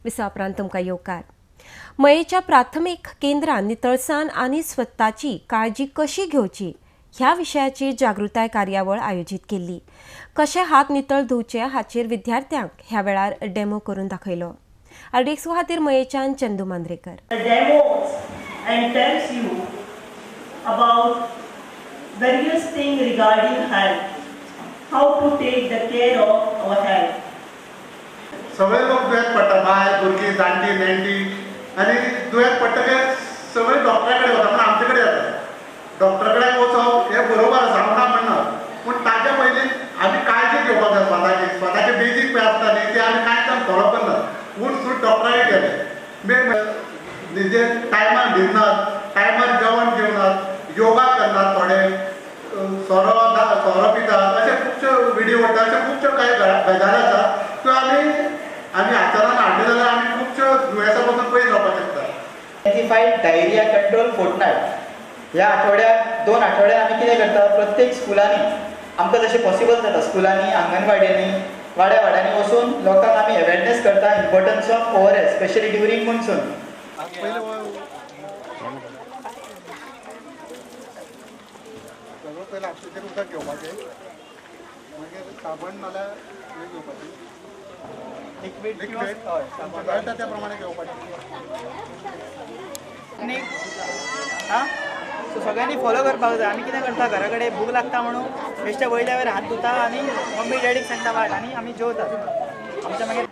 विसा उपरांत तुमकां येवकार. मयेच्या प्राथमीक केंद्रान नितळसाण आनी स्वताची काळजी कशी घेवची ह्या विशयाचेर जागृताय कार्यावळ आयोजीत केल्ली. कशे हात नितळ धुवचे हाचेर विद्यार्थ्यांक ह्या वेळार डेमो करून दाखयलो. आरडीएक्स खातीर मयेच्यान चंदू Mandrekar. Demos and tells you about various things regarding health, how to take the care of our health. सगळे लोक दुयेंत पडटा, बायल, भुरगीं, जाणटी, नेणटी, आनी दुयेंत पडटकीर सगळे डॉक्टरा कडेन वता, पूण आमचे कडेन येता. डॉक्टरा कडेन वचप हें बरोबर आसा, हांव ना म्हणना, पूण ताच्या पयलीं आमी काळजी घेवपाक जाय स्वताची. स्वताचे बेजीक पळय आसता न्ही, ते आमी कांयच जाण फॉलो करनात. उठ सूट डॉक्टरा कडेन गेले, मेन म्हणजे टायमार न्हिदनात, टायमार जेवण जेवनात, योगा करनात, थोडे सोरो सोरो पितात, अशे खुबशे विडियो वता, अशे खुबश्यो कांय गजाली आसा त्यो आमी आचरणान हाडल्यो जाल्यार आमी खुबश्यो दुयेंसां पासून पयस रावपाक शकता. आयडेंटिफायड डायरिया कंट्रोल फोर्टनायट ह्या आठवड्याक 2 आठवड्याक आमी कितें करता, प्रत्येक स्कुलांनी आमकां जशें पॉसिबल जाता स्कुलांनी, आंगणवाड्यांनी, वाड्या वाड्यांनी वचून लोकांक आमी अवेरनेस करता importance of ORS specially during monsoon. सगळं पयलीं आपशेचेर उदक घेवपाचें, मागीर साबण नाल्यार हें घेवपाचें, लिक्वीड मेळटा त्या प्रमाणे घेवपाचें. आनी आं सो सगळ्यांनी फॉलो करपाक जाय. आमी कितें करता, घरा कडेन भूक लागता म्हणून बेश्टे वयल्या वयर हात धुता आनी मम्मी डॅडीक सांगता वाट, आनी आमी जेवतात. आमच्या मागीर